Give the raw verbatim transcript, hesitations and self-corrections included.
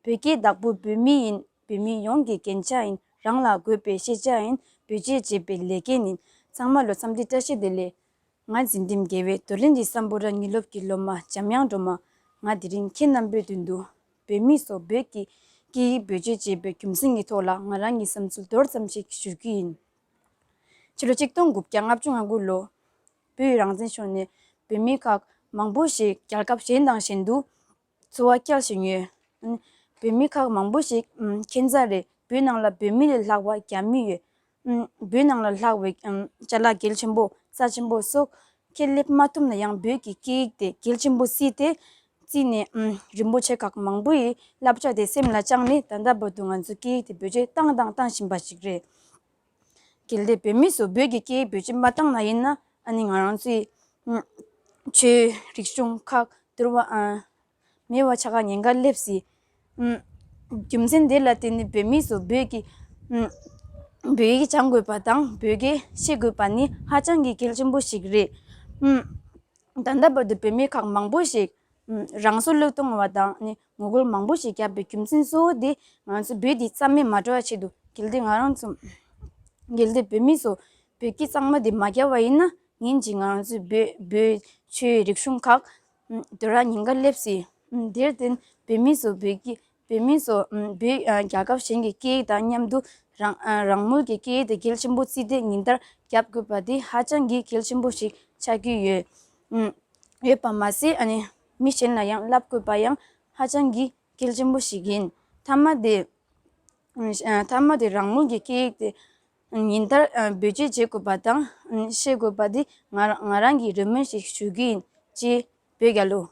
བོད་སྐད་བདག་པོ་བོད་མི་ཡིན། བོད་མི་ཡོངས་ཀྱི་རྒྱན་ཆ་ཡིན། རང་ལ་དགོས་པའི་ཤེས་བྱ་ཡིན། བེད་སྤྱོད་བྱེད་པའི་ལས་འགན་ཡིན། ཚང་མ་ལོ་འཚམས་འདྲི་བཀྲ་ཤིས་བདེ་ལེགས། ང་འཛིན་རིམ་བརྒྱད་པའི་རྡོར་གླིང་གི་སམ་བྷོ་ཊ་དངོས་སློབ་ཀྱི་སློབ་མ་འཇམ་དབྱངས་སྒྲོལ་མ། ང་དེ་རིང་ཁྱེད་རྣམ་པའི་མདུན་དུ་བོད་མི་ཚོ་བོད་ཀྱི་སྐད་ཡིག་བེད་སྤྱོད་བྱེད་པའི་རྒྱུ་མཚན་གྱི་ཐོག་ལ་ང་རང་གི་བསམ་ཚུལ་མདོར་ཙམ་ཞིག་ཞུ་རྒྱུ་ཡིན། ཕྱི་ལོ་ཆིག་སྟོང་དགུ་བརྒྱ་ལྔ་བཅུ་ང་དགུ་ལོ། བོད་རང་བཙན་ཤོར་ནས་བོད་མི་ཁག་མང་པོ་ཞིག་རྒྱལ་ཁབ་གཞན་དང་གཞན་དུ་འཚོ་བ་སྐྱེལ་བཞིན་ཡོད། ཨ་ནི་བོད་མི་ཁག་མང་པོ་ཞིག་ཨམ་ཁྱད་མཚར་རེད། བོད་ནང་ལ་བོད་མི་ལས་ལྷག་པ་རྒྱ་མི་ཡོད། ཨམ་བོད་ནང་ལ་ལྷག་པའི་ཨམ་ཅ་ལག་གལ་ཆེན་པོ་རྩ་ཆེན་པོ་སོགས་ཁྱེད་སླེབས་མ་ཐུབ་ན་ཡང་བོད་ཀྱི་སྐད་ཡིག་དེ་གལ་ཆེན་པོ་བརྩིས་ཏེ། བརྩིས་ནས་ཨམ་རིན་པོ་ཆེ་ཁག་མང་པོ་ཡིས་བསླབ་བྱ་དེ་སེམས་ལ་བཅངས་ནས་ད་ལྟ་བར་དུ་ང་ཚོའི་སྐད་ཡིག་དེ་བེད་སྤྱོད་བཏང་དང་བཏང་བཞིན་པ་ཞིག་རེད། གལ་ཏེ་བོད་མི་ཚོ་བོད་ཀྱི་སྐད་ཡིག་བེད་སྤྱོད་མ་བཏང་ན་ཡིན་ན། ཨ་ནི་ང་རང་ཚོའི་ཨམ་ཆོས་རིག་གཞུང་ཁག་བསྡུར་བ་ཨ་མེད་པ་ཆགས་ཀྱི་ཉེན་ཁ་སླེབས་སྲིད། ཨམ་རྒྱུ་མཚན་དེ་ལ་བརྟེན་ནས་བོད་མི་ཚོ་བོད་ཀྱི་ཨམ་བོད་ཡིག་སྦྱང་དགོས་པ་དང་བོད་སྐད་ཤེས་དགོས་པ་ནི་ཧ་ཅང་གི་གལ་ཆེན་པོ་ཞིག་རེད། ཨམ་ད་ལྟ་བར་དུ་བོད་མི་ཁག་མང་པོ་ཞིག་ཨམ་རང་སྲོག་བློས་གཏོང་བ་དང་ནི་ངོ་རྒོལ་མང་པོ་ཞིག་བརྒྱབ་པའི་རྒྱུ་མཚན་གཙོ་བོ་དེ་ང་ཚོ་བོད་འདི་རྩ་མེད་མ་འགྲོ་བའི་ཆེད་དུ། གལ་ཏེ་ང་རང་ཚོ་གལ་ཏེ་བོད་མི་ཚོ་བོད་སྐད་གཙང་མ་དེ་མ་བརྒྱབ་པ་ཡིན་ན། ཉིན་གཅིག་ང་རང་ཚོའི་བོད་བོད་ཆོས་རིག་གཞུང་ཁག་ཨམ་དོ་ར་ཉེན་ཁ་སླེབས་སྲིད། ཨམ་དེར་བརྟེན་བོད་མི་ཚོ་བོད་ཀྱི་བོད་མི་ཚོ་ཨམ་བོད་ཨ་རྒྱལ་ཁབ་གཞན་གྱི་སྐད་ཡིག་དང་མཉམ་དུ་རང་ཨ་རང་མོས་ཀྱི་སྐད་ཡིག་དེ་གལ་ཆེན་པོ་བརྩིས་ཏེ་ཉིན་ལྟར་རྒྱབ་དགོས་པ་དེ་ཧ་ཅང་གི་གལ་ཆེན་པོ་ཞིག་ཆགས་ཀྱི་ཡོད། ཨམ་ཡོད་པ་མ་ཟད་ཨ་ནི་མི་གཞན་ལ་ཡང་བསླབ་དགོས་པ་ཡང་ཧ་ཅང་གི་གལ་ཆེན་པོ་ཞིག་ཡིན། མཐའ་མ་དེ་ཨ་མཐའ་མ་དེ་རང་མོས་ཀྱི་སྐད་ཡིག་དེ་ཉིན་ལྟར་ཨ་བེད་སྤྱོད་བྱེད་དགོས་པ་དང་ཨ་ཤེས་དགོས་པ་དེ་ང་རང་ང་རང་གི་རེ་སྨོན་ཞིག་ཞུ་གི་ཡིན། ཅེས་བོད་རྒྱལ་ལོ།